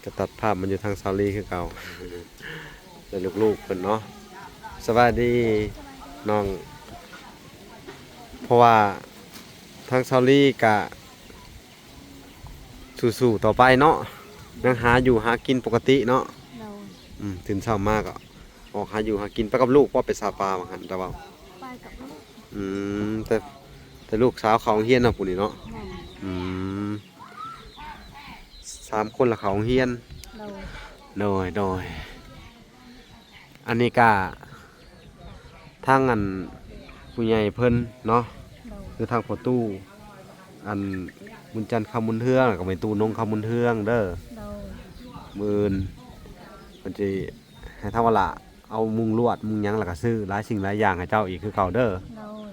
ກໍຕັດພາບມາຢູ່ທາງສາວລີຄືເກົ່າ ແລະລູກໆເພິ່ນເນາະ. ສະບາຍດີນ້ອງ. ເພາະວ່າທາງສາວລີກະ ສູ້ໆຕໍ່ໄປເນາະ, ຍັງຫາຢູ່ຫາກິນປົກກະຕິເນາະ. ໂດຍ. ອືມ ຕື່ນເຊົ້າມາກໍອອກຫາຢູ່ຫາກິນ. ໄປກັບລູກບໍ່? ໄປຊາປາວ່າຫັ້ນ ແຕ່ວ່າ ໄປກັບລູກ. ອືມ ແຕ່ ແຕ່ລູກສາວເຂົ້າໂຮງຮຽນເນາະ ຜູ້ນີ້ເນາະ. ແມ່ນ. ອືມ ສາມຄົນລະເຂົ້າໂຮງຮຽນ. ໂດຍ. ໂດຍ ໂດຍ. ອັນນີ້ກະທາງອັນຜູ້ໃຫຍ່ເພິ່ນເນາະ ໂດຍ ຄືທາງພໍ່ຕູ້ ອັນບຸນຈັນ ຄຳບຸນເຮືອງ ແລ້ວກໍແມ່ຕູ້ນົງ ຄຳບຸນເຮືອງເດີ. ໂດຍ. ມື້ອື່ນເພິ່ນຊິໃຫ້ທາງວະລະເອົາມຸງລວດມຸງຫຍັງ ແລ້ວກໍຊື້ຫຼາຍສິ່ງຫຼາຍຢ່າງໃຫ້ເຈົ້າອີກຄືເກົ່າເດີ. ໂດຍ.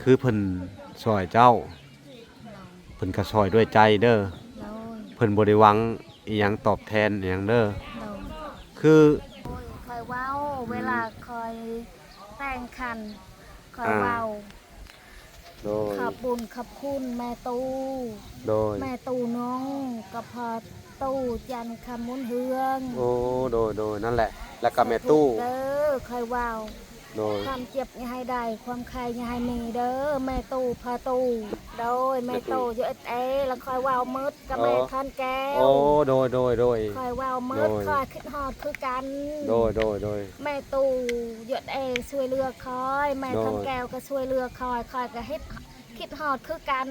ຄືເພິ່ນຊ່ອຍເຈົ້າ ໂດຍ ເພິ່ນກໍຊ່ອຍດ້ວຍໃຈເດີ. ໂດຍ. ເພິ່ນບໍ່ໄດ້ຫວັງອີ່ຫຍັງຕອບແທນອີ່ຫຍັງເດີ. ໂດຍ. ຄື ໂດຍ ຂ້ອຍເວົ້າ ອືມ ເວລາຂ້ອຍແຕ່ງຂັນ ຂ້ອຍ ອ່າ ເວົ້າ. ໂດຍ. ຂອບບຸນຂອບຄຸນແມ່ຕູ້. ໂດຍ. ແມ່ຕູ້ນົງກັບພໍ່ຕູ້ຈັນ ຄຳບຸນເຮືອງ. ໂອ້ ໂດຍ ໂດຍ ນັ້ນແຫຼະ ແລ້ວກໍແມ່ຕູ້ເດີ ຂ້ອຍເວົ້າ. ໂດຍ. ຄວາມເຈັບຢ່າໃຫ້ໄດ້ ຄວາມໄຂ້ຢ່າໃຫ້ມີເດີ ແມ່ຕູ້ ພໍ່ຕູ້. ໂດຍ. ແມ່ຕູ້ ແມ່ຕູ້ ຢູເອສເອ ລະຂ້ອຍເວົ້າໝົດກັບແມ່ ໂອ້ ທອນແກ້ວ. ໂອ້ ໂດຍ ໂດຍ ໂດຍ. ຂ້ອຍເວົ້າໝົດ. ໂດຍ. ຂ້ອຍຄິດຮອດຄືກັນ. ໂດຍ ໂດຍ ໂດຍ. ແມ່ຕູ້ ຢູເອສເອ ຊ່ວຍເຫຼືອຂ້ອຍ ແມ່ ໂດຍ ທອນແກ້ວກໍຊ່ວຍເຫຼືອຂ້ອຍ ຂ້ອຍກໍເຮັດ ຄິດຮອດຄືກັນ.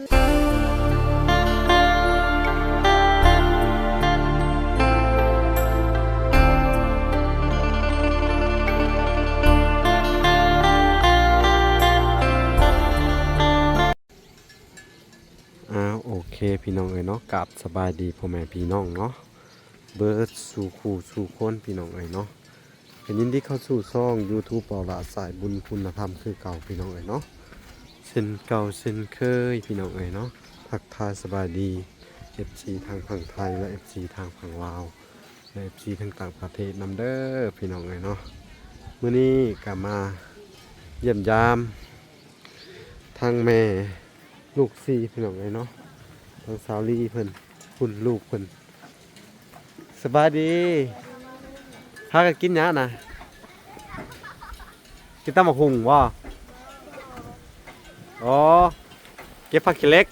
ອ້າວ ໂອເຄ ພີ່ນ້ອງເອີຍເນາະ, ກາບສະບາຍດີພໍ່ແມ່ພີ່ນ້ອງເນາະ ເບິດສູ່ຄູ່ສູ່ຄົນ ພີ່ນ້ອງເອີຍເນາະ. ກໍຍິນດີເຂົ້າສູ່ຊ່ອງ YouTube ເບົາຫຼ້າສາຍບຸນຄຸນນະທຳຄືເກົ່າ ພີ່ນ້ອງເອີຍເນາະ. ເຊັ່ນເກົ່າເຊັ່ນເຄີຍ ພີ່ນ້ອງເອີຍເນາະ, ທັກທາຍສະບາຍດີ ເອັຟຊີ ທາງຝັ່ງໄທ ແລະ ເອັຟຊີ ທາງຝັ່ງລາວ ແລະ ເອັຟຊີ ທາງຕ່າງປະເທດນຳເດີ ພີ່ນ້ອງເອີຍເນາະ. ມື້ນີ້ກໍມາຢ້ຽມຢາມ ທັງແມ່ລູກສີ່ ພີ່ນ້ອງເອີຍເນາະ, ທັງສາວລີເພິ່ນ ຄຸນລູກເພິ່ນ. ສະບາຍດີ. ພາກັນກິນຫຍັງນະ? ກິນຕຳບັກຫຸ່ງບໍ່? ອໍ ເກັບຜັກຂີ້ເຫຼັກ.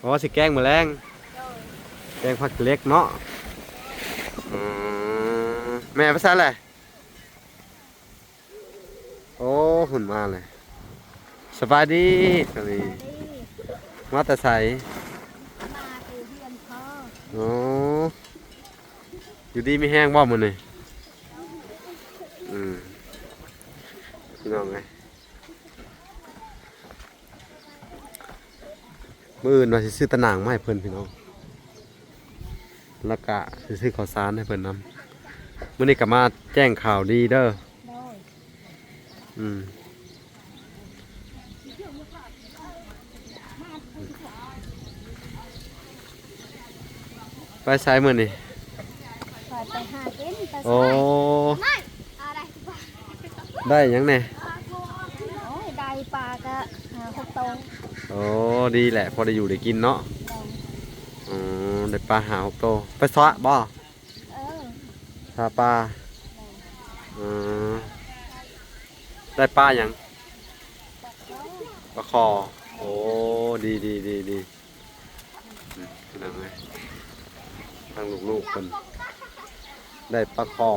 ໂດຍ. ອໍ ຊິແກງມື້ແລງ. ໂດຍ. ແກງຜັກຂີ້ເຫຼັກເນາະ. ອືມ ແມ່ໄປໃສແຫຼະ? ໂອ້ ຫຸ່ນມາເລີຍ. ສະບາຍດີ ສາມີ. ສະບາຍດີ. ມາແຕ່ໃສ? ມາແຕ່ເຮືອນພໍ່. ໂອ້ ຢູ່ດີມີແຮງບໍ່ມື້ນີ້? ອືມ ພີ່ນ້ອງເອີຍ. ມື້ອື່ນວ່າຊິຊື້ຕະໜ່າງມາໃຫ້ເພິ່ນ ພີ່ນ້ອງ, ແລ້ວກະຊິຊື້ເຂົ້າສານໃຫ້ເພິ່ນນຳ. ມື້ນີ້ກໍມາແຈ້ງຂ່າວດີເດີ. ໂດຍ. ອືມ. ໄປໃສມື້ນີ້? ຂ້ອຍໄປຫາກິນ ໄປ ໂອ້ ຊາຍ. ໄດ້ຫຍັງແດ່? ໂອ້ຍ ໄດ້ປາກະຫ້າຫົກໂຕ. ໂອ້ ດີແຫຼະ ພໍໄດ້ຢູ່ໄດ້ກິນເນາະ. ໂດຍ. ອືມ ໄດ້ປາຫ້າຫົກໂຕ. ໄປສະບໍ່? ເອີ ຫາປາ. ໂດຍ. ອືມ ໄດ້ປາຫຍັງ? ປາຄໍ່. ປາຄໍ່. ໂອ້ ດີໆໆໆ. ອືມ ພີ່ນ້ອງເອີຍ ທາງລູກໆເພິ່ນໄດ້ປາຄໍ່.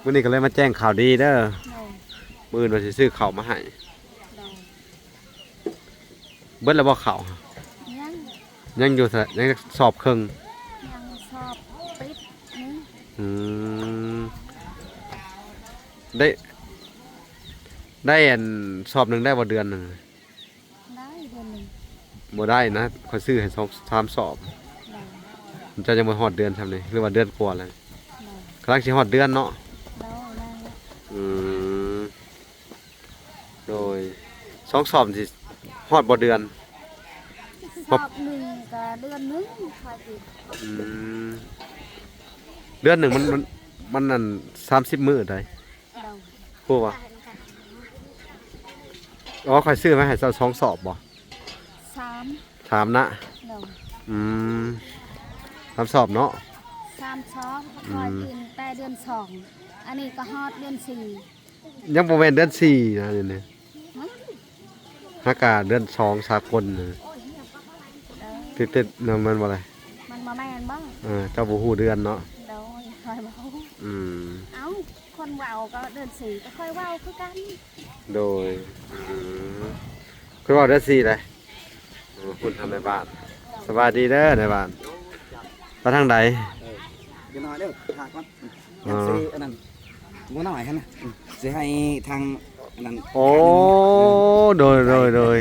ມື້ນີ້ກໍເລີຍມາແຈ້ງຂ່າວດີເດີ. ໂດຍ. ມື້ອື່ນວ່າຊິຊື້ເຂົ້າມາໃຫ້. ໂດຍ. ເບິດແລ້ວບໍ່ເຂົ້າ? ຍັງ. ຍັງຢູ່ ຍັງສອບເຄິ່ງ. ຍັງສອບປິດໜຶ່ງ. ອືມ ໄດ້ ໄດ້ອັນສອບໜຶ່ງໄດ້ບໍ່ເດືອນໜຶ່ງ? ໄດ້ເດືອນໜຶ່ງ. ບໍ່ໄດ້ນະ ຂ້ອຍຊື້ໃຫ້ສອງສາມສອບ. ໄດ້. ເຈົ້າຍັງບໍ່ຮອດເດືອນຊ່ຳນີ້ ຫຼືວ່າເດືອນກວ່າແລ້ວ? ໄດ້. ກຳລັງຊິຮອດເດືອນເນາະ. ໄດ້ ໄດ້. ອືມ ໂດຍ ສອງສອບຊິຮອດບໍ່ເດືອນ? ສອບໜຶ່ງກໍເດືອນໜຶ່ງ ຂ້ອຍຊິ. ອືມ ເດືອນໜຶ່ງມັນ ມັນ ມັນອັນສາມສິບມື້ໃດ໋. ໂດຍ. ຮູ້ບໍ່? ອໍ ຂ້ອຍຊື້ມາໃຫ້ເຈົ້າສອງສອບບໍ່? ສາມ. ສາມນະ? ໂດຍ. ອືມ າມສອບເນາະ? ສາມສອບ ອືມ ຂ້ອຍປິ່ນແຕ່ເດືອນສອງ ອັນນີ້ກໍຮອດເດືອນສີ່ ຍັງບໍ່ແມ່ນເດືອນສີ່ນະ ນີ້ ຮະ? ຫາກະເດືອນສອງສາກົນນະ ເອີ ຕິດໆນຳມັນບໍ່ລະ? ມັນບໍ່ແມ່ນບໍ່? ເອີ ເຈົ້າບໍ່ຮູ້ເດືອນເນາະ? ໂດຍ ຂ້ອຍບໍ່ຮູ້ ອືມ ເອົ້າ ຄົນເວົ້າກໍເດືອນສີ່ ກໍຂ້ອຍເວົ້າຄືກັນ ໂດຍ ອືມ ຂ້ອຍເວົ້າເດືອນສີ່ໃດ ເອີ ພຸ້ນທາງໃນບ້ານ ສະບາຍດີເດີນາຍບ້ານ ໄປທາງໃດ? ເອີ ດຽວໜ້ອຍເດີ ຖ້າກ່ອນ ອໍ ຍັງຊິອັນນັ້ນ ງົວນ້ອຍຫັ້ນນະ ອືມ ຊິໃຫ້ທາງອັນນັ້ນ ໂອ້ ໂດຍ ໂດຍ ໂດຍ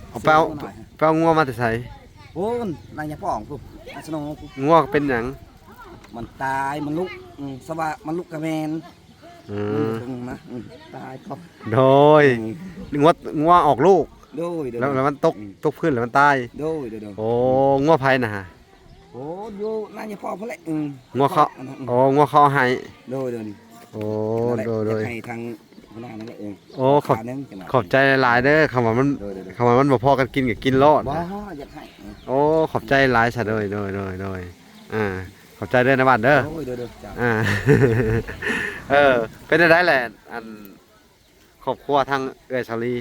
ເອົາ ໄປເອົາ ງົວນ້ອຍ ໄປເອົາງົວມາແຕ່ໃສ? ພຸ້ນ ນາຍາປອງພຸ້ນ ນາສະໂນພຸ້ນ ງົວເປັນຫຍັງ? ມັນຕາຍ ມັນລຸກ ອືມ ສະວ່າມັນລຸກກະແມ່ນ ອືມ ອືມ ນະ ອືມ ຕາຍກໍ ໂດຍ ອືມ ງົວ ງົວອອກລູກ ໂດຍ ໂດຍ ແລ້ວ ແລ້ວມັນຕົກ ອືມ ຕົກພື້ນແລ້ວມັນຕາຍ ໂດຍ ໂດຍ ໂດຍ ໂອ້ ງົວໃຜນະ? ໂອ້ ຢູ່ນາຍາປອງພຸ້ນແຫຼະ ອືມ ງົວເຂົາ ອັນນັ້ນ ອືມ ໂອ້ ງົວເຂົາເອົາໃຫ້ ໂດຍ ໂດຍ ໂອ້ ໂດຍ ໂດຍ ຢາກໃຫ້ທາງຫົວໜ້ານັ້ນແຫຼະ ເອີ ໂອ້ ຂອບ ຂອບໃຈຫຼາຍໆເດີ ຄຳວ່າມັນ ໂດຍ ໂດຍ ໂດຍ ຄຳວ່າມັນບໍ່ພໍກັນກິນກໍກິນໂລດ ບໍ່ ຢາກໃຫ້ ເອີ ໂອ້ ຂອບໃຈຫຼາຍຊະ ໂດຍ ໂດຍ ໂດຍ ໂດຍ ອ່າ ຂອບໃຈເດີນາຍບ້ານເດີ ໂດຍ ໂດຍ ໂດຍ ເອີ ເປັນຈັ່ງໃດແຫຼະ ອັນ ຄອບຄົວທາງເອື້ອຍສາລີ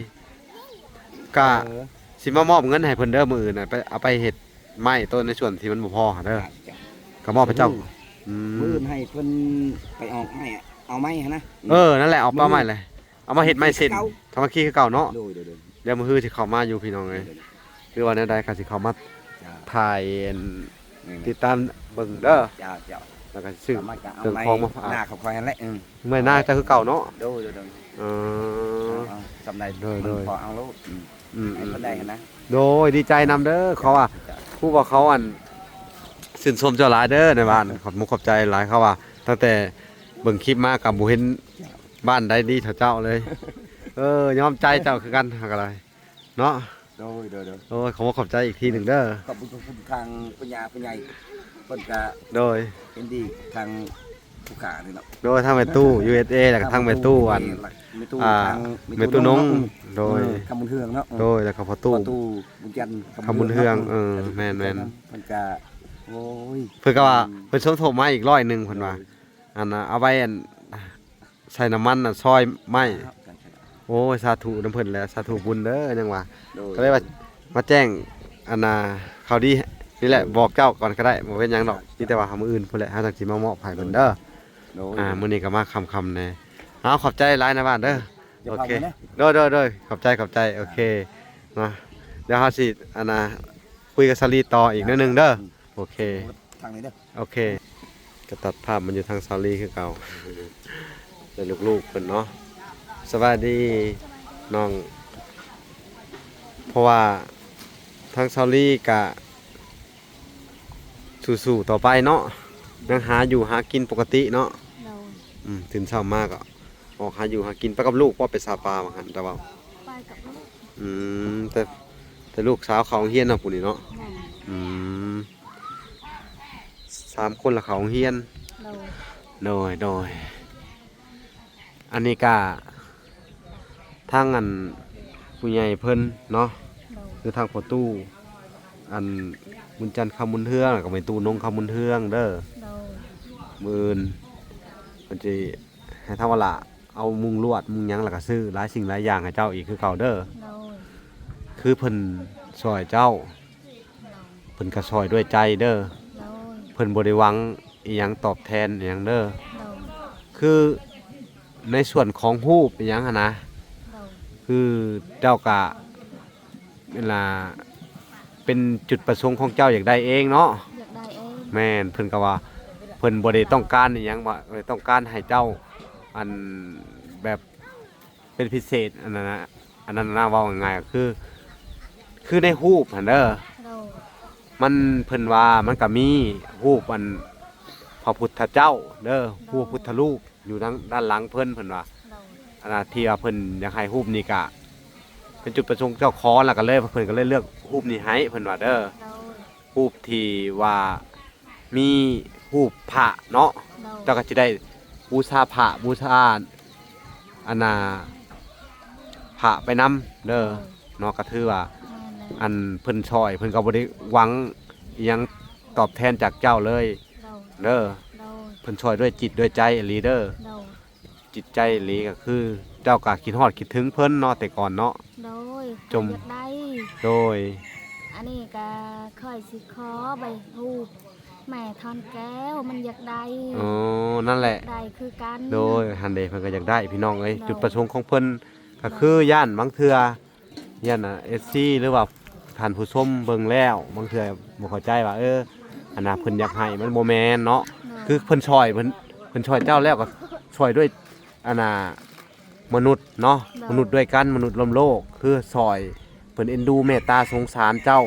ກະ ເອີ ຊິມາມອບເງິນໃຫ້ເພິ່ນເດີ ມື້ອື່ນນະ ໄປ ເອົາໄປເຮັດໄມ້ໂຕໃນສ່ວນທີ່ມັນບໍ່ພໍຫັ້ນເດີ ກະມອບໃຫ້ເຈົ້າ ອືມ ມື້ອື່ນໃຫ້ເພິ່ນໄປອອກໄມ້ ເອົາໄມ້ຫັ້ນນະ ເອີ ນັ້ນແຫຼະ ເອົາໄມ້ແຫຼະ ເອົາມາເຮັດໄມ້ເສັ້ນ ສາມັກຄີຄືເກົ່າເນາະ ໂດຍ ໂດຍ ໂດຍ ດຽວມື້ຮືຊິເຂົ້າມາຢູ່ພີ່ນ້ອງເອີຍ ຫຼືວ່າແນວໃດກໍຊິເຂົ້າມາ ເຈົ້າ ຖ່າຍ ແມ່ນໆ ຕິດຕາມເບິ່ງເດີ ເຈົ້າ ເຈົ້າ ແລ້ວກໍຊື້ເຄື່ອງຂອງມາຝາກ ໜ້າຂອງຂ້ອຍຫັ້ນແຫຼະ ອືມ ແມ່ນນາງເຈົ້າຄືເກົ່າເນາະ ໂດຍ ໂດຍ ໂດຍ ເອີ ເອົາ ເອົາ ສ່ຳໃດ ໂດຍ ມັນ ໂດຍ ພໍເອົາໂລດ ອືມ ອືມ ໃຫ້ເພິ່ນໄດ້ຫັ້ນນະ ໂດຍ ດີໃຈນຳເດີ ເຂົາວ່າ ເຈົ້າ ຜູ້ວ່າເຂົາ ອັນ ຊື່ນຊົມເຈົ້າຫຼາຍເດີ ໃນບ້ານ ຂອບມຸກຂອບໃຈຫຼາຍ ເຂົາວ່າ ຕັ້ງແຕ່ເບິ່ງຄລິບມາກໍບໍ່ເຫັນ ເຈົ້າ ບ້ານໃດດີເທົ່າເຈົ້າເລີຍ ເອີ ຍອມໃຈເຈົ້າຄືກັນ ເຮົາກໍໄດ້ ເນາະ ໂດຍ ໂດຍ ໂດຍ ໂອ້ຍ ຂໍຂອບໃຈອີກທີໜຶ່ງເດີ ຂອບຄຸນ ຂອບຄຸນທາງຜູ້ໃຫຍ່ ຜູ້ໃຫຍ່ເພິ່ນກະ ໂດຍ ເຫັນດີທາງຜູ້ຂ້ານີ້ເນາະ ໂດຍ ທາງແມ່ຕູ້ ຢູເອສເອ ແລ້ວກໍທາງແມ່ຕູ້ ອັນ ແມ່ຕູ້ ອ່າ ທາງແມ່ຕູ້ ແມ່ຕູ້ນົງ ນົງເນາະ ໂດຍ ເອີ ຄຳບຸນເຮືອງເນາະ ໂດຍ ແລ້ວກໍພໍ່ຕູ້ ພໍ່ຕູ້ບຸນຈັນ ຄຳບຸນເຮືອງ ຄຳບຸນເຮືອງ ເອີ ແມ່ນໆ ເພິ່ນກະ ໂອ້ຍ ເພິ່ນກໍວ່າ ອືມ ເພິ່ນສົມທົບມາອີກຮ້ອຍໜຶ່ງ ເພິ່ນວ່າ ໂດຍ ອັນນ່າ ເອົາໄວ້ ອັນ ໃສ່ນ້ຳມັນນະ ຊອຍໄມ້ ໂອ້ຍ ສາທຸນຳເພິ່ນແຫຼະ ສາທຸບຸນເດີ ຍັງວ່າ ໂດຍ ກໍເລີຍວ່າມາແຈ້ງ ອັນນ່າ ຂ່າວດີນີ້ແຫຼະ ໂດຍ ບອກເຈົ້າກ່ອນກໍໄດ້ ບໍ່ເປັນຫຍັງດອກ ເຈົ້າ ມີແຕ່ວ່າມື້ອື່ນພຸ້ນແຫຼະ ເຮົາຈັ່ງຊິມາມອບໃຫ້ເພິ່ນເດີ ໂດຍ ອ່າ ມື້ນີ້ກໍມາຄ່ຳໆແດ່ ເອົາ ຂອບໃຈຫຼາຍນະບ້ານເດີ ໂອເຄ ໂດຍ ໂດຍ ໂດຍ ຂອບໃຈ ຂອບໃຈ ໂອເຄ ເນາະ ດຽວເຮົາຊິ ອັນນ່າ ຄຸຍກັບສາລີຕໍ່ອີກໜ້ອຍໜຶ່ງເດີ ອືມ ໂອເຄ ທາງນີ້ເດີ ໂອເຄ ກໍຕັດພາບມາຢູ່ທາງສາວລີຄືເກົ່າ ແລະລູກໆເພິ່ນເນາະ ສະບາຍດີນ້ອງ ເພາະວ່າທາງສາວລີກະສູ້ໆຕໍ່ໄປເນາະ ຍັງຫາຢູ່ຫາກິນປົກກະຕິເນາະ ໂດຍ ອືມ ຕື່ນເຊົ້າມາກໍອອກຫາຢູ່ຫາກິນ ໄປກັບລູກບໍ່ ໄປຊາປາວ່າຫັ້ນ ແຕ່ວ່າ ໄປກັບລູກ ອືມ ແຕ່ ແຕ່ລູກສາວເຂົ້າໂຮງຮຽນເນາະ ຜູ້ນີ້ເນາະ ແມ່ນ ອືມ ສາມຄົນລະເຂົ້າໂຮງຮຽນ ໂດຍ ໂດຍ ໂດຍ ອັນນີ້ກະທາງອັນຜູ້ໃຫຍ່ເພິ່ນເນາະ ໂດຍ ຄືທາງພໍ່ຕູ້ ອັນບຸນຈັນຄຳບຸນເຮືອງ ແລ້ວກໍແມ່ຕູ້ນົງຄຳບຸນເຮືອງເດີ ໂດຍ ມື້ອື່ນເພິ່ນຊິໃຫ້ທາງວະລະເອົາມຸງລວດມຸງຫຍັງ ແລ້ວກໍຊື້ຫຼາຍສິ່ງຫຼາຍຢ່າງໃຫ້ເຈົ້າອີກຄືເກົ່າເດີ ໂດຍ ຄືເພິ່ນຊ່ອຍເຈົ້າ ເພິ່ນກໍຊ່ອຍດ້ວຍໃຈເດີ ໂດຍ ເພິ່ນບໍ່ໄດ້ຫວັງອີ່ຫຍັງຕອບແທນອີ່ຫຍັງເດີ ໂດຍ ຄືໃນສ່ວນຂອງຮູບອີ່ຫຍັງຫັ້ນນະ ໂດຍ ຄືເຈົ້າກະເວລາເປັນຈຸດປະສົງຂອງເຈົ້າຢາກໄດ້ເອງເນາະ ຢາກໄດ້ເອງ ແມ່ນ ເພິ່ນກໍວ່າເພິ່ນບໍ່ໄດ້ຕ້ອງການອີ່ຫຍັງ ວ່າຕ້ອງການໃຫ້ເຈົ້າ ອັນ ແບບ ເປັນພິເສດ ອັນນັ້ນນະ ອັນນັ້ນນະ ເວົ້າງ່າຍໆ ກໍຄື ຄືໃນຮູບຫັ້ນເດີ ໂດຍ ມັນ ເພິ່ນວ່າມັນກະມີຮູບອັນພະພຸດທະເຈົ້າເດີ ໂດຍ ຮູບພະພຸດທະຮູບຢູ່ທາງດ້ານຫຼັງເພິ່ນ ເພິ່ນວ່າ ໂດຍ ອັນນະ ທີ່ວ່າເພິ່ນຢາກໃຫ້ຮູບນີ້ກະເປັນຈຸດປະສົງເຈົ້າຂໍ ແລ້ວກໍເລີຍ ເພິ່ນກໍເລີຍເລືອກຮູບນີ້ໃຫ້ ເພິ່ນວ່າເດີ ໂດຍ ຮູບທີ່ວ່າ ມີຮູບພະເນາະ ໂດຍ ເຈົ້າກໍຊິໄດ້ບູຊາພະ ບູຊາ ອັນນ່າ ພະໄປນຳເດີ ໂດຍ ເນາະ ກໍຖືວ່າ ແມ່ນແລ້ວ ອັນເພິ່ນຊ່ອຍ ເພິ່ນກໍບໍ່ໄດ້ຫວັງອີ່ຫຍັງ ຕອບແທນຈາກເຈົ້າເລີຍ ໂດຍ ເດີ ໂດຍ ເພິ່ນຊ່ອຍດ້ວຍຈິດດ້ວຍໃຈອີ່ຫຼີເດີ ໂດຍ ຈິດໃຈອີ່ຫຼີ ກໍຄືເຈົ້າກໍຄິດຮອດຄິດເຖິງເພິ່ນເນາະ ແຕ່ກ່ອນເນາະ ໂດຍ ຈົ່ມ ຂ້ອຍຢາກໄດ້ ໂດຍ ອັນນີ້ກໍຂ້ອຍຊິຂໍໃບຮູບແມ່ທອນແກ້ວ ມັນຢາກໄດ້ ອໍ ນັ້ນແຫຼະ ຢາກໄດ້ຄືກັນ ໂດຍ ຫັ້ນເດ ເພິ່ນກໍຢາກໄດ້ ພີ່ນ້ອງເອີຍ ໂດຍ ຈຸດປະສົງຂອງເພິ່ນກໍຄື ໂດຍ ຢ້ານບາງເທື່ອ ຢ້ານ ເອັຟຊີ ຫຼືວ່າທ່ານຜູ້ຊົມເບິ່ງແລ້ວ ບາງເທື່ອບໍ່ເຂົ້າໃຈວ່າ ເອີ ອັນນ່າ ເພິ່ນຢາກໃຫ້ ມັນບໍ່ແມ່ນເນາະ ໂດຍ ຄືເພິ່ນຊ່ອຍ ເພິ່ນ ເພິ່ນຊ່ອຍເຈົ້າແລ້ວກໍຊ່ອຍດ້ວຍ ອັນນ່າ ມະນຸດເນາະ ໂດຍ ມະນຸດດ້ວຍກັນ ມະນຸດລວມໂລກ ຄືຊ່ອຍ ເພິ່ນເອັນດູເມດຕາສົງສານເຈົ້າ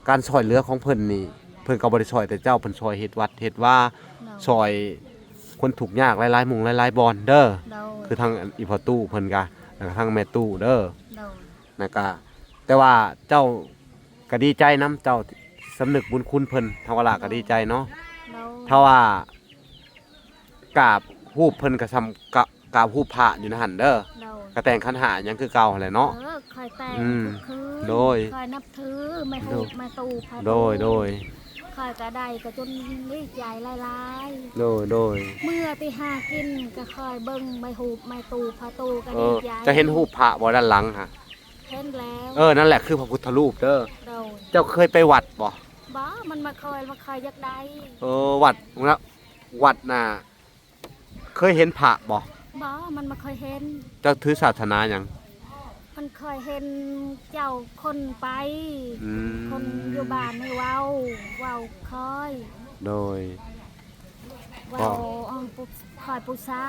ການຊ່ອຍເຫຼືອຂອງເພິ່ນນີ້ ເພິ່ນກໍບໍ່ໄດ້ຊ່ອຍແຕ່ເຈົ້າ ເພິ່ນຊ່ອຍເຮັດວັດເຮັດວາ ໂດຍ ຊ່ອຍຄົນທຸກຍາກຫຼາຍໆໝູ່ຫຼາຍໆບ່ອນເດີ ໂດຍ ຄືທາງອີ່ພໍ່ຕູ້ເພິ່ນກະ ແລ້ວກະທາງແມ່ຕູ້ເດີ ໂດຍ ນະກະ ແຕ່ວ່າເຈົ້າກະດີໃຈນຳ ເຈົ້າສຳນຶກບຸນຄຸນເພິ່ນ ທາງວາລະກະດີໃຈເນາະ ໂດຍ ຖ້າວ່າກາບຮູບເພິ່ນກະສ່ຳກະ ກາບຮູບພະຢູ່ໃນຫັ້ນເດີ ໂດຍ ກະແຕ່ງຂັນຫ້າຫຍັງຄືເກົ່າຫັ້ນແຫຼະເນາະ ເອີ ຂ້ອຍແຕ່ງ ອືມ ທຸກຄືນ ໂດຍ ຂ້ອຍນັບຖືແມ່ຮູບ ໂດຍ ແມ່ຕູ້ພະຕູ້ ໂດຍ ໂດຍ ຂ້ອຍກະໄດ້ກະຈົນດີໃຈຫຼາຍໆ ໂດຍ ໂດຍ ເມື່ອທີ່ຫາກິນກະຄອຍເບິ່ງແມ່ຮູບແມ່ຕູ້ພະຕູ້ກະ ເອີ ດີໃຈ ຈະເຫັນຮູບພະບໍ່ດ້ານຫຼັງຫະ ເຫັນແລ້ວ ເອີ ນັ້ນແຫຼະຄືພະພຸດທະຮູບເດີ ໂດຍ ເຈົ້າເຄີຍໄປວັດບໍ່ ບໍ່ ມັນບໍ່ເຄີຍ ບໍ່ເຄີຍຢາກໄດ້ ເອີ ວັດນະ ວັດນະ ເຄີຍເຫັນພະບໍ່ ບໍ່ ມັນບໍ່ເຄີຍເຫັນ ເຈົ້າຖືສາສະໜາຫຍັງ ມັນເຄີຍເຫັນເຈົ້າຄົນໄປ ອືມ ຄົນຢູ່ບ້ານນີ້ເວົ້າ ເວົ້າຄ່ອຍ ໂດຍ ເວົ້າ ເວົ້າ ເອີ ຜູ້ ຂ້ອຍປູຊາ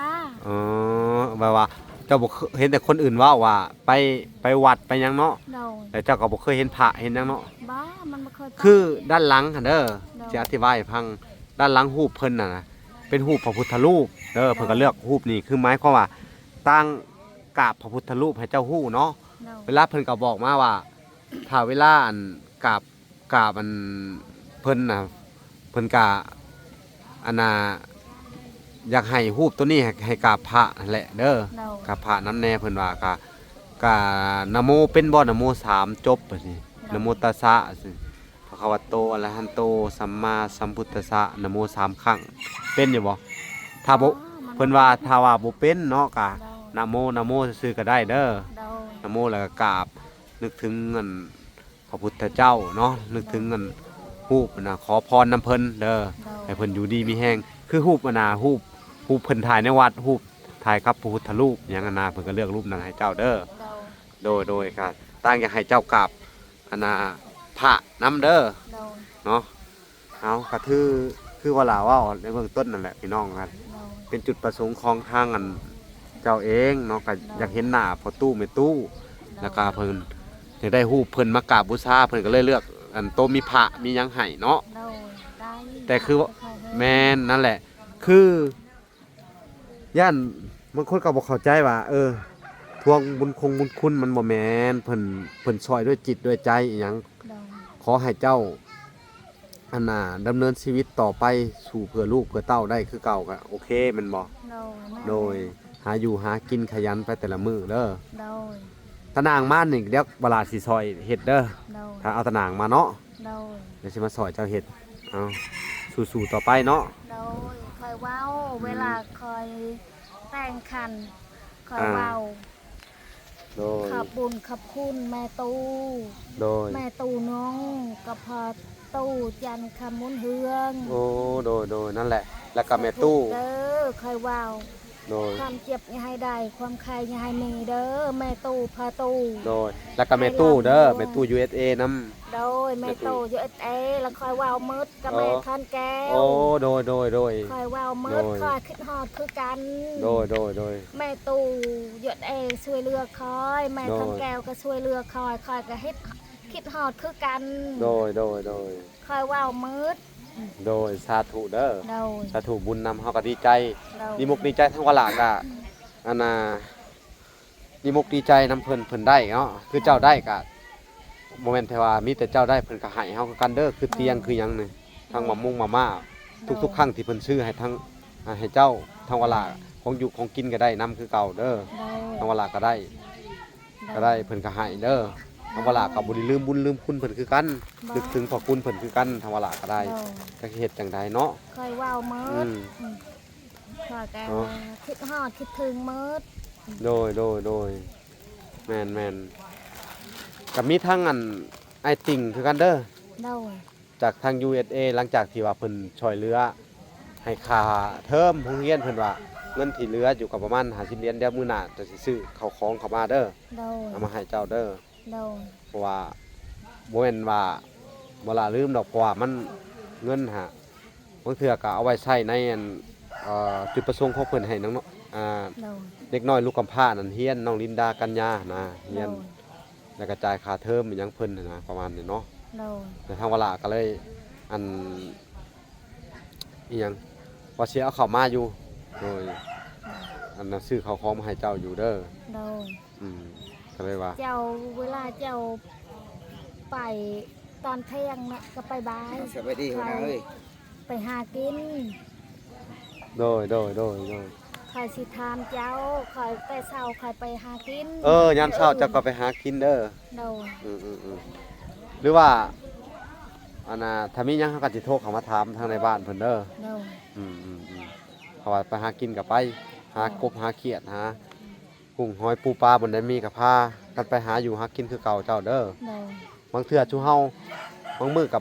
ເອີ ແບບວ່າເຈົ້າບໍ່ເຄີຍ ເຫັນແຕ່ຄົນອື່ນເວົ້າວ່າໄປ ໄປວັດໄປຫຍັງເນາະ ໂດຍ ແຕ່ເຈົ້າກໍບໍ່ເຄີຍເຫັນພະເຫັນຫຍັງເນາະ ບໍ່ ມັນບໍ່ເຄີຍໄປ ຄືດ້ານຫຼັງຫັ້ນເດີ ໂດຍ ຊິອະທິບາຍໃຫ້ຟັງ ດ້ານຫຼັງຮູບເພິ່ນຫັ້ນນະ ເປັນຮູບພະພຸດທະຮູບເດີ ໂດຍ ເພິ່ນກໍເລືອກຮູບນີ້ ຄືໝາຍຄວາມວ່າ ຕ່າງກາບພະພຸດທະຮູບໃຫ້ເຈົ້າຮູ້ເນາະ ໂດຍ ເວລາເພິ່ນກໍບອກມາວ່າ ຖ້າເວລາ ອັນ ກາບ ກາບ ອັນ ເພິ່ນນະ ເພິ່ນກະ ອັນນ່າ ຢາກໃຫ້ຮູບໂຕນີ້ ໃຫ້ ໃຫ້ກາບພະຫັ້ນແຫຼະເດີ ໂດຍ ກາບພະນຳແດ່ ເພິ່ນວ່າ ກະ ກະນະໂມເປັນບໍ່ ນະໂມສາມຈົບ ຈັ່ງຊີ້ ໂດຍ ນະໂມຕັດສະ ພະຄະວະໂຕ ອະລະຫັນໂຕ ສຳມາສຳພຸດທັດສະ ນະໂມສາມຄັ້ງ ເປັນຢູ່ບໍ່ ຖ້າບໍ່ ອໍ ມັນ ເພິ່ນວ່າ ບໍ່ເປັນ ຖ້າວ່າບໍ່ເປັນເນາະ ກະ ໂດຍ ນະໂມ ນະໂມຊື່ໆກໍໄດ້ເດີ ໂດຍ ນະໂມ ແລ້ວກໍກາບ ນຶກເຖິງອັນ ພະພຸດທະເຈົ້າເນາະ ນຶກເຖິງອັນ ໂດຍ ຮູບນະ ຂໍພອນນຳເພິ່ນເດີ ໂດຍ ໃຫ້ເພິ່ນຢູ່ດີມີແຮງ ຄືຮູບອັນນະ ຮູບ ຮູບເພິ່ນຖ່າຍໃນວັດ ຮູບຖ່າຍກັບພະພຸດທະຮູບຫຍັງຫັ້ນນະ ເພິ່ນກໍເລືອກຮູບນັ້ນໃຫ້ເຈົ້າເດີ ໂດຍ ໂດຍ ໂດຍ ກໍຕ່າງຢາກໃຫ້ເຈົ້າກາບອັນນະ ພະນຳເດີ ໂດຍ ເນາະ ເອົາ ກໍຄື ຄືວ່າລາເວົ້າໃນເບື້ອງຕົ້ນນັ້ນແຫຼະ ພີ່ນ້ອງ ໂດຍ ເປັນຈຸດປະສົງຂອງທາງອັນ ເຈົ້າເອງເນາະ ກໍ ໂດຍ ຢາກເຫັນໜ້າພໍ່ຕູ້ແມ່ຕູ້ ໂດຍ ແລ້ວກໍເພິ່ນຢາກໄດ້ຮູບເພິ່ນມາກາບບູຊາ ເພິ່ນກໍເລີຍເລືອກອັນໂຕມີພະມີຫຍັງໃຫ້ເນາະ ໂດຍ ໄດ້ ແຕ່ຄື ແມ່ນ ນັ້ນແຫຼະ ຄື ຢ້ານບາງຄົນກໍບໍ່ເຂົ້າໃຈວ່າ ເອີ ທວງບຸນຄົງບຸນຄຸນ ມັນບໍ່ແມ່ນ ເພິ່ນ ເພິ່ນຊ່ອຍດ້ວຍຈິດດ້ວຍໃຈອີ່ຫຍັງ ໂດຍ ຂໍໃຫ້ເຈົ້າ ອັນນ່າ ດຳເນີນຊີວິດຕໍ່ໄປ ສູ້ເພື່ອລູກເພື່ອເຕົ້າໄດ້ຄືເກົ່າກໍໂອເຄແມ່ນບໍ່? ໂດຍ ໂດຍ ຫາຢູ່ຫາກິນຂະຫຍັນໄປແຕ່ລະມື້ເດີ ໂດຍ ຕາໜ່າງມານີ້ ດຽວບາລາຊິຊ່ອຍເຮັດເດີ ໂດຍ ຖ້າເອົາຕາໜ່າງມາເນາະ ໂດຍ ດຽວຊິມາຊ່ອຍເຈົ້າເຮັດ ເອົາ ສູ້ໆຕໍ່ໄປເນາະ ໂດຍ ຂ້ອຍເວົ້າ ອືມ ເວລາຂ້ອຍແຕ່ງຂັນ ຂ້ອຍ ອ່າ ເວົ້າ ໂດຍ ຂອບບຸນຂອບຄຸນແມ່ຕູ້ ໂດຍ ແມ່ຕູ້ນ້ອງກັບພໍ່ຕູ້ຈັນຄຳບຸນເຮືອງ ໂອ້ ໂດຍ ໂດຍ ນັ້ນແຫຼະ ແລ້ວກໍແມ່ຕູ້ ສາທຸເດີ ຂ້ອຍເວົ້າ ໂດຍ ຄວາມເຈັບຢ່າໃຫ້ໄດ້ ຄວາມໄຂ້ຢ່າໃຫ້ມີເດີ ແມ່ຕູ້ພໍ່ຕູ້ ໂດຍ ແລ້ວກໍແມ່ຕູ້ເດີ ແມ່ຕູ້ຢູເອສເອນຳ ໂດຍ ແມ່ຕູ້ ແມ່ຕູ້ຢູເອສເອ ແລ້ວຂ້ອຍເວົ້າໝົດ ກັບແມ່ ອໍ ທອນແກ້ວ ໂອ້ ໂດຍ ໂດຍ ໂດຍ ຂ້ອຍເວົ້າໝົດ ໂດຍ ຂ້ອຍຄິດຮອດຄືກັນ ໂດຍ ໂດຍ ໂດຍ ແມ່ຕູ້ຢູເອສເອຊ່ວຍເຫຼືອຂ້ອຍ ແມ່ ໂດຍ ທອນແກ້ວກໍຊ່ວຍເຫຼືອຂ້ອຍ ຂ້ອຍກໍເຮັດ ຄິດຮອດຄືກັນ ໂດຍ ໂດຍ ໂດຍ ຂ້ອຍເວົ້າໝົດ ໂດຍ ສາທຸເດີ ໂດຍ ສາທຸ ບຸນນຳ ເຮົາກໍດີໃຈ ໂດຍ ດີມົກດີໃຈ ທາງວາລາກໍ ອັນນ່າ ດີມົກດີໃຈນຳເພິ່ນ ເພິ່ນໄດ້ເນາະ ຄືເຈົ້າໄດ້ກະບໍ່ແມ່ນແຕ່ວ່າມີແຕ່ເຈົ້າໄດ້ ເພິ່ນກະໃຫ້ເຮົາຄືກັນເດີ ຄືຕຽງ ໂດຍ ຄືຫຍັງນີ້ ໂດຍ ທັງໝາກມຸງໝາກມ້າ ໂດຍ ທຸກໆຄັ້ງທີ່ເພິ່ນຊື້ໃຫ້ທັງ ອ່າ ໃຫ້ເຈົ້າ ທັງວາລາ ໂດຍ ຂອງຢູ່ຂອງກິນກະໄດ້ນຳຄືເກົ່າເດີ ໂດຍ ທັງວາລາກະໄດ້ ໂດຍ ກະໄດ້ ເພິ່ນກະໃຫ້ເດີ ທາງວາລາກໍບໍ່ໄດ້ລືມບຸນລືມຄຸນເພິ່ນຄືກັນ ໂດຍ ນຶກເຖິງພະຄຸນເພິ່ນຄືກັນ ທາງວາລາກໍໄດ້ ໂດຍ ຈັກຊິເຮັດຈັ່ງໃດເນາະ ຂ້ອຍເວົ້າໝົດ ອືມ ອືມ ຂ້ອຍກໍ ເນາະ ຄິດຮອດຄິດເຖິງໝົດ ໂດຍ ໂດຍ ໂດຍ ແມ່ນໆ ກໍມີທັງອັນ ອ້າຍຕິ່ງຄືກັນເດີ ໂດຍ ຈາກທາງ ຢູເອສເອ ຫຼັງຈາກທີ່ວ່າເພິ່ນຊ່ວຍເຫຼືອໃຫ້ຄ່າເທີມໂຮງຮຽນ ເພິ່ນວ່າເງິນທີ່ເຫຼືອຢູ່ກໍປະມານຫ້າສິບຫຼຽນ ດຽວມື້ໜ້າຈະຊິຊື້ເຂົ້າຂອງເຂົ້າມາເດີ ໂດຍ ເອົາມາໃຫ້ເຈົ້າເດີ ໂດຍ ເພາະວ່າບໍ່ແມ່ນວ່າບໍ່ລະລືມດອກ ເພາະວ່າມັນ ເງິນຫາ ບາງເທື່ອກໍເອົາໄວ້ໃຊ້ໃນອັນ ເອີ ຈຸດປະສົງຂອງເພິ່ນໃຫ້ນ້ອງເນາະ ອ່າ ໂດຍ ເດັກນ້ອຍລູກກຳພ້ານັ້ນຮຽນ ນ້ອງລິນດາ ກັນຍາ ນະ ຮຽນ ໂດຍ ແລ້ວກໍຈ່າຍຄ່າເທີມອີ່ຫຍັງເພິ່ນຫັ້ນນະ ປະມານນີ້ເນາະ ໂດຍ ແລ້ວທາງວາລາກໍເລີຍ ອັນ ອີ່ຫຍັງ ວ່າຊິເອົາເຂົ້າມາຢູ່ ໂດຍ ອັນນັ້ນ ຊື້ເຂົ້າຂອງມາໃຫ້ເຈົ້າຢູ່ເດີ ໂດຍ ອືມ ກໍເລີຍວ່າ ເຈົ້າ ເວລາເຈົ້າໄປຕອນທ່ຽງນະ ກໍໄປບ່າຍ ສະບາຍດີຫົວໜ້າເອີຍ ໄປຫາກິນ ໂດຍ ໂດຍ ໂດຍ ໂດຍ ຂ້ອຍຊິຖາມເຈົ້າ ຂ້ອຍແຕ່ເຊົ້າຂ້ອຍໄປຫາກິນ ເອີ ຍາມເຊົ້າເຈົ້າກໍໄປຫາກິນເດີ ໂດຍ ອືມໆໆ ຫຼືວ່າ ອັນນ່າ ຖ້າມີຫຍັງເຮົາກໍຊິໂທເຂົ້າມາຖາມທາງໃນບ້ານເພິ່ນເດີ ໂດຍ ອືມໆໆ ເພາະວ່າໄປຫາກິນກໍໄປ ຫາ ໂດຍ ກົບຫາຂຽດ ຫາ ອືມ ກຸ້ງຫອຍປູປາ ບ່ອນໃດມີກໍພາກັນໄປຫາຢູ່ຫາກິນຄືເກົ່າເຈົ້າເດີ ໂດຍ ບາງເທື່ອຊຸມເຮົາ ບາງມື້ກໍ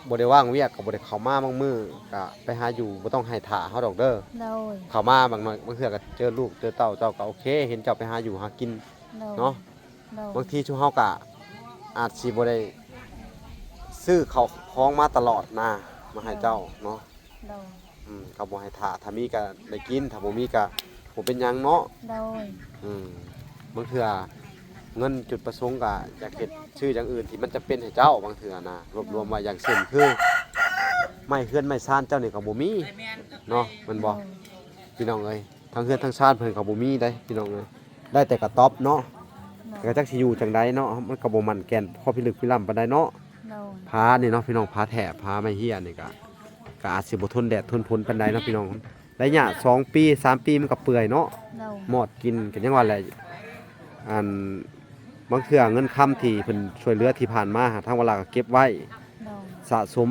ບໍ່ໄດ້ວ່າງວຽກ ກໍບໍ່ໄດ້ເຂົ້າມາ ບາງມື້ກໍໄປຫາຢູ່ ບໍ່ຕ້ອງໃຫ້ຖ້າເຮົາດອກເດີ ໂດຍ ເຂົ້າມາບາງໜ້ອຍ ບາງເທື່ອກໍເຈີລູກເຈີເຕົ້າ ເຈົ້າກໍໂອເຄ ເຫັນເຈົ້າໄປຫາຢູ່ຫາກິນ ໂດຍ ເນາະ ໂດຍ ບາງທີຊຸມເຮົາກໍອາດຊິບໍ່ໄດ້ຊື້ເຂົ້າຂອງມາຕະຫຼອດນະ ມາໃຫ້ເຈົ້າເນາະ ໂດຍ ອືມ ກໍບໍ່ໃຫ້ຖ້າ ຖ້າມີກໍໄດ້ກິນ ຖ້າບໍ່ມີກໍບໍ່ເປັນຫຍັງເນາະ ໂດຍ ອືມ ບາງເທື່ອເງິນຈຸດປະສົງກໍຢາກເຮັດ ຊື້ຢ່າງອື່ນທີ່ມັນຈຳເປັນໃຫ້ເຈົ້າ ບາງເທື່ອນະ ລວບລວມໄວ້ ໂດຍ ຢ່າງເຊັ່ນຄື ໄມ້ເຮືອນໄມ້ຊານເຈົ້ານີ້ກໍບໍ່ມີເນາະ ແມ່ນບໍ່ ໂດຍ ພີ່ນ້ອງເອີຍ ທັງເຮືອນທັງຊານເພິ່ນກໍບໍ່ມີເດ້ ພີ່ນ້ອງເອີຍ ໄດ້ແຕ່ກະຕ໊ອບເນາະ ໂດຍ ແຕ່ກໍຈັກຊິຢູ່ຈັ່ງໃດເນາະ ມັນກໍບໍ່ໝັ້ນແກ່ນພໍພິລຶກພິລ່ຳປານໃດເນາະ ໂດຍ ຜານີ້ເນາະ ພີ່ນ້ອງ ຜາແຖບ ຜາໄມ້ເຮຍນີ້ກໍ ກໍອາດຊິບໍ່ທົນແດດທົນຝົນປານໃດເນາະ ພີ່ນ້ອງ ໄລຍະສອງປີ ສາມປີມັນກໍເປື່ອຍເນາະ ໂດຍ ມອດກິນ ກໍຍັງວ່າແຫຼະ ອັນ ບາງເທື່ອເງິນຄຳທີ່ເພິ່ນຊ່ວຍເຫຼືອທີ່ຜ່ານມາ ທາງວາລາກໍເກັບໄວ້ ໂດຍ ສະສົມ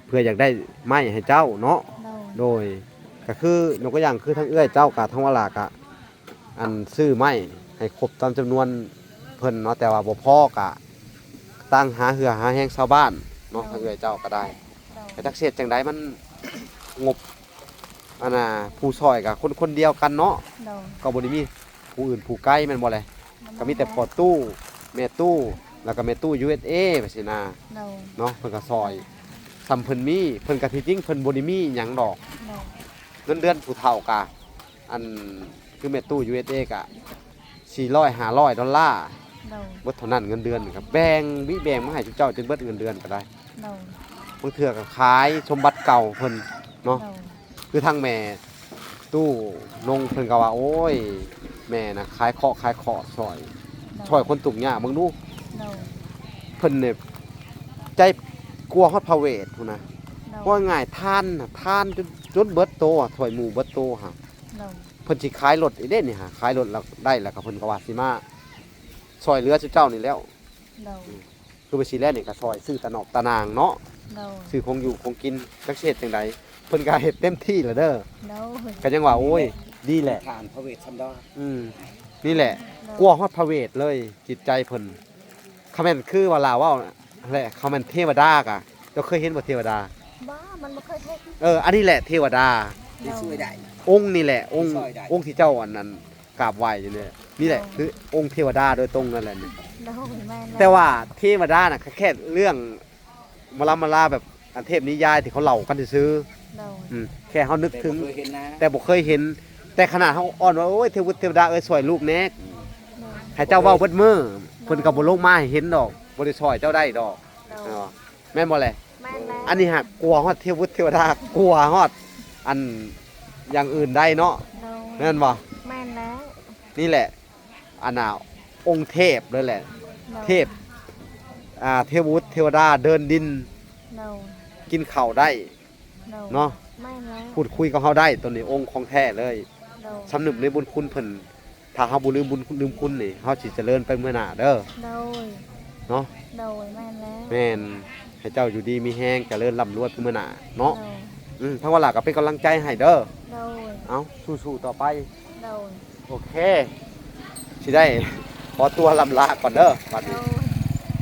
ເພື່ອຢາກໄດ້ໄມ້ໃຫ້ເຈົ້າເນາະ ໂດຍ ໂດຍ ກໍຄືຍົກຕົວຢ່າງຄືທາງເອື້ອຍເຈົ້າກະ ທາງວາລາກະ ອັນ ຊື້ໄມ້ໃຫ້ຄົບຕາມຈຳນວນເພິ່ນເນາະ ແຕ່ວ່າບໍ່ພໍກະ ຕັ້ງຫາເຫື່ອຫາແຮງຊາວບ້ານເນາະ ໂດຍ ທາງເອື້ອຍເຈົ້າກໍໄດ້ ໂດຍ ແຕ່ຈັກຊິເຮັດຈັ່ງໃດ ມັນງົບ ອັນນ່າ ຜູ້ຊ່ອຍກໍຄົນ ຄົນດຽວກັນເນາະ ໂດຍ ກໍບໍ່ໄດ້ມີຜູ້ອື່ນຜູ້ໄກແມ່ນບໍ່ແລະ ກໍມີແຕ່ພໍ່ຕູ້ ແມ່ຕູ້ ແລ້ວກໍແມ່ຕູ້ ຢູເອສເອ ວ່າຊີ້ນະ ໂດຍ ເນາະ ເພິ່ນກໍຊ່ອຍ ໂດຍ ສ່ຳເພິ່ນມີ ເພິ່ນກໍທີ່ຈິງເພິ່ນບໍ່ໄດ້ມີຫຍັງດອກ ໂດຍ ເງິນເດືອນຜູ້ເຖົ້າກະ ອັນ ຄືແມ່ຕູ້ ຢູເອສເອ ກະ ສີ່ຮ້ອຍ ຫ້າຮ້ອຍດອນລາ ໂດຍ ເບິດເທົ່ານັ້ນ ເງິນເດືອນນີ້ກໍແບ່ງ ມີແບ່ງມາໃຫ້ເຈົ້າຈົນເບິດເງິນເດືອນກໍໄດ້ ໂດຍ ບາງເທື່ອກໍຂາຍສົມບັດເກົ່າເພິ່ນເນາະ ໂດຍ ຄືທາງແມ່ຕູ້ນົງເພິ່ນກໍວ່າ ໂອ້ຍ ແມ່ນະ ຂາຍເຄາະຂາຍເຄາະຊ່ອຍ ໂດຍ ຊ່ອຍຄົນທຸກຍາກເບິ່ງດູ ໂດຍ ເພິ່ນນີ້ໃຈກວ່າຮອດພະເວດພຸ້ນນະ ໂດຍ ເວົ້າງ່າຍໆ ທານນະ ທານຈົນ ຈົນເບິດໂຕ ຊ່ອຍໝູ່ເບິດໂຕຫາ ໂດຍ ເພິ່ນຊິຂາຍລົດອີກເດ້ນີ້ຫາ ຂາຍລົດແລ້ວໄດ້ແລ້ວກໍເພິ່ນກໍວ່າຊິມາຊ່ອຍເຫຼືອຊຸມເຈົ້ານີ້ແລ້ວ ໂດຍ ອືມ ຄືວ່າຊິແລ້ວນີ້ກໍຊ່ອຍຊື້ຕະໜອກຕະໜາງເນາະ ໂດຍ ຊື້ຂອງຢູ່ຂອງກິນ ຈັກຊິເຮັດຈັ່ງໃດ ເພິ່ນກໍເຮັດເຕັມທີ່ແລ້ວເດີ ໂດຍ ກໍຍັງວ່າ ໂອ້ຍ ດີແຫຼະ ທານພະເວດຊຳດອ ອືມ ນີ້ແຫຼະ ໂດຍ ກວ່າຮອດພະເວດເລີຍ ຈິດໃຈເພິ່ນ ຄຳແມ່ນຄືວ່າລາວເວົ້າ ແຫຼະ ຄຳແມ່ນເທວະດາກະ ເຈົ້າເຄີຍເຫັນບໍ່ເທວະດາ? ບໍ່ ມັນບໍ່ເຄີຍເຫັນ ເອີ ອັນນີ້ແຫຼະເທວະດາ ໂດຍ ຊ່ວຍໄດ້ ອົງນີ້ແຫຼະ ອົງ ຊ່ວຍໄດ້ ອົງທີ່ເຈົ້າອັນນັ້ນກາບໄຫວ້ຢູ່ນີ້ ນີ້ແຫຼະ ໂດຍ ຄືອົງເທວະດາໂດຍຕົງນັ້ນແຫຼະນີ້ ໂດຍ ແມ່ນແລ້ວ ແຕ່ວ່າເທວະດານະ ແຄ່ເລື່ອງມາລຳມາລາແບບອັນເທບນິຍາຍທີ່ເຂົາເລົ່າກັນຊື່ໆ ໂດຍ ອືມ ແຄ່ເຮົານຶກເຖິງ ແຕ່ບໍ່ເຄີຍເຫັນນະ ແຕ່ບໍ່ເຄີຍເຫັນ ແຕ່ຂະໜາດເຮົາອ້ອນວ່າ ໂອ້ຍ ເທວະ ເທວະດາເອີຍ ຊ່ວຍລູກແດ່ ໂດຍ ໃຫ້ເຈົ້າເວົ້າເບິດມື້ ໂດຍ ເພິ່ນກໍບໍ່ລົງມາໃຫ້ເຫັນດອກ ບໍ່ໄດ້ຊ່ອຍເຈົ້າໄດ້ດອກ ໂດຍ ເນາະ ແມ່ນບໍ່ແຫຼະ? ແມ່ນແລ້ວ ອັນນີ້ຫາກກວ່າຮອດເທວະເທວະດາ ກວ່າຮອດອັນຢ່າງອື່ນໄດ້ເນາະ ໂດຍ ແມ່ນບໍ່? ແມ່ນແລ້ວ ນີ້ແຫຼະ ອັນນ່າ ອົງເທບເລີຍແຫຼະ ໂດຍ ເທບ ອ່າ ເທວະເທວະດາເດີນດິນ ໂດຍ ກິນເຂົ້າໄດ້ ໂດຍ ເນາະ ແມ່ນແລ້ວ ພູດຄຸຍກັບເຮົາໄດ້ ໂຕນີ້ອົງຂອງແທ້ເລີຍ ໂດຍ ສຳນຶກໃນບຸນຄຸນເພິ່ນ ຖ້າເຮົາບໍ່ລືມບຸນລືມຄຸນນີ້ ເຮົາຊິຈະເລີນໄປເມືອໜ້າເດີ. ໂດຍ ເນາະ. ໂດຍ ແມ່ນແລ້ວ. ແມ່ນ. ໃຫ້ເຈົ້າຢູ່ດີມີແຮງ ຈະເລີນລ່ຳລວຍໄປເມືອໜ້າເນາະ. ໂດຍ. ອືມ ທາງວາລາກໍເປັນກຳລັງໃຈໃຫ້ເດີ. ໂດຍ. ເອົາ ສູ້ໆຕໍ່ໄປ. ໂດຍ. ໂອເຄ ຊິໄດ້ຂໍຕົວລ່ຳລາກ່ອນເດີບັດນີ້. ໂດຍ.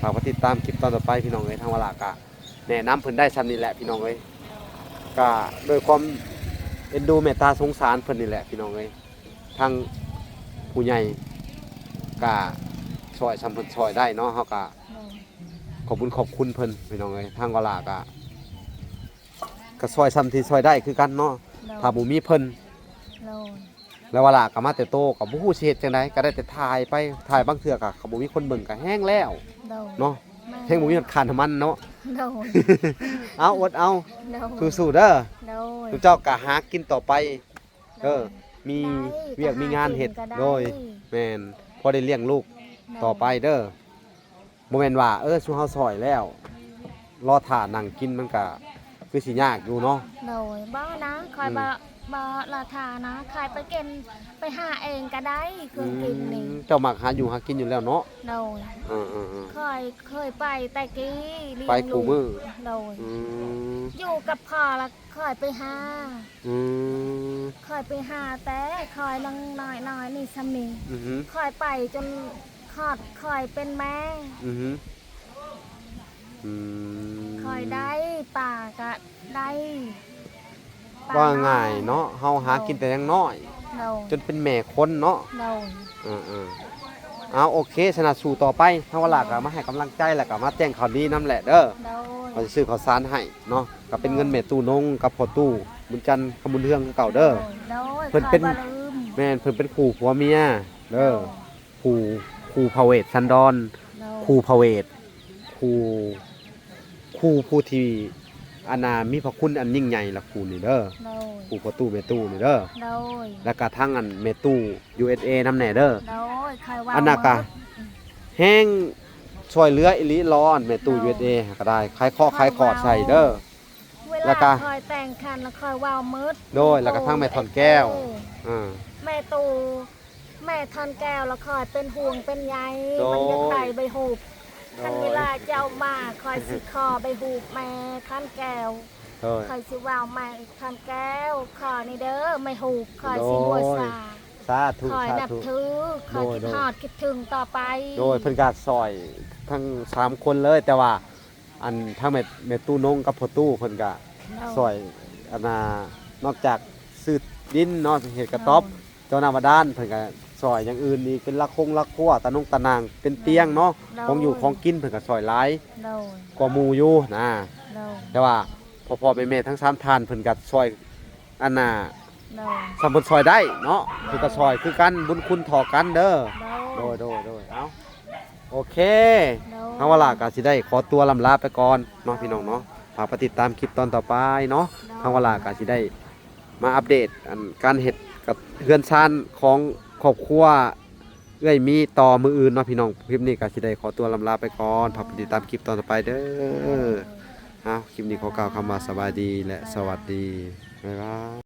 ຝາກຕິດຕາມຄລິບຕອນຕໍ່ໄປພີ່ນ້ອງເອີຍ. ທາງວາລາກະແນະນຳເພິ່ນໄດ້ຊ່ຳນີ້ແຫຼະພີ່ນ້ອງເອີຍ. ໂດຍ. ກະດ້ວຍຄວາມເອັນດູເມດຕາສົງສານເພິ່ນນີ້ແຫຼະພີ່ນ້ອງເອີຍ. ທາງຜູ້ໃຫຍ່ກະຊ່ອຍຊ່ຳເພິ່ນຊ່ອຍໄດ້ເນາະ. ເຮົາກະ ໂດຍ ຂອບບຸນຂອບຄຸນເພິ່ນພີ່ນ້ອງເອີຍ. ທາງວາລາກະ ກະຊ່ອຍຊ່ຳທີ່ຊ່ອຍໄດ້ຄືກັນເນາະ. ໂດຍ. ຖ້າບໍ່ມີເພິ່ນ ໂດຍ ແລ້ວວາລາກໍມາແຕ່ໂຕ ກໍບໍ່ຮູ້ຊິເຮັດຈັ່ງໃດ ກໍໄດ້ແຕ່ຖ່າຍໄປ ຖ່າຍບາງເທື່ອກໍ ກໍບໍ່ມີຄົນເບິ່ງກໍແຮງແລ້ວ. ໂດຍ. ເນາະ. ແມ່ນ. ແຮງບໍ່ມີຮອດຄ່ານ້ຳມັນເນາະ. ໂດຍ. ເອົາ ອົດເອົາ. ໂດຍ. ສູ້ໆເດີ. ໂດຍ. ທຸກເຈົ້າກໍຫາກິນຕໍ່ໄປ. ໂດຍ. ເອີ ມີ ໄດ້ ວຽກມີງານເຮັດ. ກໍຫາກິນກໍໄດ້. ໂດຍ. ແມ່ນ. ພໍໄດ້ລ້ຽງລູກ ໂດຍ ຕໍ່ໄປເດີ. ບໍ່ແມ່ນວ່າ ເອີ ຊຸມເຮົາຊ່ອຍແລ້ວ ລໍຖ້ານັ່ງກິນ ມັນກະຄືຊິຍາກຢູ່ເນາະ. ໂດຍ. ບໍ່ນະ ຂ້ອຍ ອືມ ບໍ່ ບໍ່ລໍຖ້ານະ ຂ້ອຍໄປກິນ ໄປຫາເອງກໍໄດ້ ເຄື່ອງກິນນີ້. ອືມ ເຈົ້າມັກຫາຢູ່ຫາກິນຢູ່ແລ້ວເນາະ. ໂດຍ. ເອີໆໆ ຂ້ອຍເຄີຍໄປແຕ່ກີ້ ລ້ຽງລູກ ໄປຄູ່ມື້. ໂດຍ. ອືມ ຢູ່ກັບພໍ່ລະ ຂ້ອຍໄປຫາ. ອືມ ຂ້ອຍໄປຫາແຕ່ຂ້ອຍຍັງນ້ອຍໆນີ້ຊ່ຳນີ້. ອືຮຶ ຂ້ອຍໄປຈົນຮອດຂ້ອຍເປັນແມ່. ອືຮຶ ອືມ ຂ້ອຍໄດ້ປາກະໄດ້ ປາ ວ່າງ່າຍເນາະ ເຮົາຫາກິນແຕ່ຍັງນ້ອຍ. ໂດຍ. ຈົນເປັນແມ່ຄົນເນາະ. ໂດຍ. ເອີໆ ເອົາ ໂອເຄ ຊະນະ ສູ້ຕໍ່ໄປ. ທາງວາລາກໍມາໃຫ້ກຳລັງໃຈ ແລ້ວກໍມາແຈ້ງຂ່າວດີນຳແຫຼະເດີ. ໂດຍ. ຂ້ອຍຊິຊື້ເຂົ້າສານໃຫ້ເນາະ ກໍເປັນເງິນແມ່ຕູ້ນົງກັບພໍ່ຕູ້ບຸນຈັນ ຄຳບຸນເຮືອງຄືເກົ່າເດີ. ໂດຍ ໂດຍ. ເພິ່ນເປັນ ຂ້ອຍບໍ່ລືມ. ແມ່ນ ເພິ່ນເປັນຄູ່ຜົວເມຍເດີ. ໂດຍ. ຄູ່ ຄູ່ພະເວດສັນດອນ. ໂດຍ. ຄູ່ພະເວດ ຄູ່ ຄູ່ຜູ້ທີ່ ອັນນ່າ ມີພະຄຸນອັນຍິ່ງໃຫຍ່ລະຄູ່ນີ້ເດີ. ໂດຍ. ຄູ່ພໍ່ຕູ້ແມ່ຕູ້ນີ້ເດີ. ໂດຍ. ແລ້ວກະທັງອັນແມ່ຕູ້ ຢູເອສເອ ນຳແດ່ເດີ. ໂດຍ. ຂ້ອຍວ່າ ອັນນ່າກະ ໝົດ ແຮງຊ່ວຍເຫຼືອອີ່ຫຼີຫຼໍ ອັນແມ່ຕູ້ ໂດຍ ຢູເອສເອ ກໍໄດ້ ຂາຍເຄາະ ໂດຍ ຂາຍຂອດໃສ່ເດີ. ເວລາ ແລ້ວກະ ຂ້ອຍແຕ່ງຄັນລະຂ້ອຍເວົ້າໝົດ. ໂດຍ. ແລ້ວກະທັງແມ່ທ່ອນແກ້ວ. ເອີ ແມ່ຕູ້ ແມ່ທ່ອນແກ້ວລະຂ້ອຍເປັນຫ່ວງເປັນໃຍ. ໂດຍ. ມັນຢາກໄດ້ໃບຮູບ. ໂດຍ. ຄັນເວລາເຈົ້າມາ ຂ້ອຍຊິຂໍໃບຮູບແມ່ທ່ອນແກ້ວ. ໂດຍ. ຂ້ອຍຊິເວົ້າ ແມ່ທ່ອນແກ້ວ ຂໍນີ້ເດີ ໃບຮູບ ຂ້ອຍຊິບູຊາ. ໂດຍ. ສາທຸ ຂ້ອຍ ສາທຸ ນັບຖື ຂ້ອຍ ໂດຍ ຄິດຮອດ ໂດຍ ຄິດເຖິງຕໍ່ໄປ. ໂດຍ. ເພິ່ນກະຊ່ອຍທັງສາມຄົນເລີຍ ແຕ່ວ່າ ອັນທັງແມ່ ແມ່ຕູ້ນົງກັບພໍ່ຕູ້ເພິ່ນກະ ໂດຍ ຊ່ອຍ ອັນນ່າ ນອກຈາກຊື້ດິນເນາະ ເຮັດກະຕ໊ອບ ໂດຍ ເຈາະນ້ຳບາດານ ເພິ່ນກະຊ່ອຍຢ່າງອື່ນອີກ ເປັນລະຄົງລະຄົວ ຕານົງຕາໜ່າງ ເປັນຕຽງເນາະ. ໂດຍ. ຂອງຢູ່ຂອງກິນເພິ່ນກະຊ່ອຍຫຼາຍ ໂດຍ ກວ່າໝູ່ຢູ່ນະ. ໂດຍ. ແຕ່ວ່າພໍ່ໆແມ່ໆທັງສາມທ່ານເພິ່ນກະຊ່ອຍ ອັນນ່າ ໂດຍ ສ່ຳເພິ່ນຊ່ອຍໄດ້ເນາະ ໂດຍ ເພິ່ນກະຊ່ອຍຄືກັນ ບຸນຄຸນທໍ່ກັນເດີ. ໂດຍ ໂດຍ ໂດຍ ໂດຍ. ເອົາ ໂອເຄ ໂດຍ ທາງວາລາກະຊິໄດ້ຂໍຕົວລ່ຳລາໄປກ່ອນເນາະ ໂດຍ ພີ່ນ້ອງເນາະ. ຝາກໄປຕິດຕາມຄລິບຕອນຕໍ່ໄປເນາະ. ໂດຍ. ທາງວາລາກະຊິໄດ້ມາອັບເດດ ອັນ ການເຮັດກັບເຮືອນຊານຂອງຄອບຄົວເອື້ອຍມີຕໍ່ມື້ອື່ນເນາະ ພີ່ນ້ອງ. ຄລິບນີ້ກະຊິໄດ້ຂໍຕົວລ່ຳລາໄປກ່ອນ. ໂດຍ. ຝາກໄປຕິດຕາມຄລິບຕອນຕໍ່ໄປເດີ. ໂດຍ. ເອົາ ຄລິບນີ້ຂໍກ່າວຄຳວ່າສະບາຍດີ ແລະ ສະຫວັດດີ ບາຍບາຍ.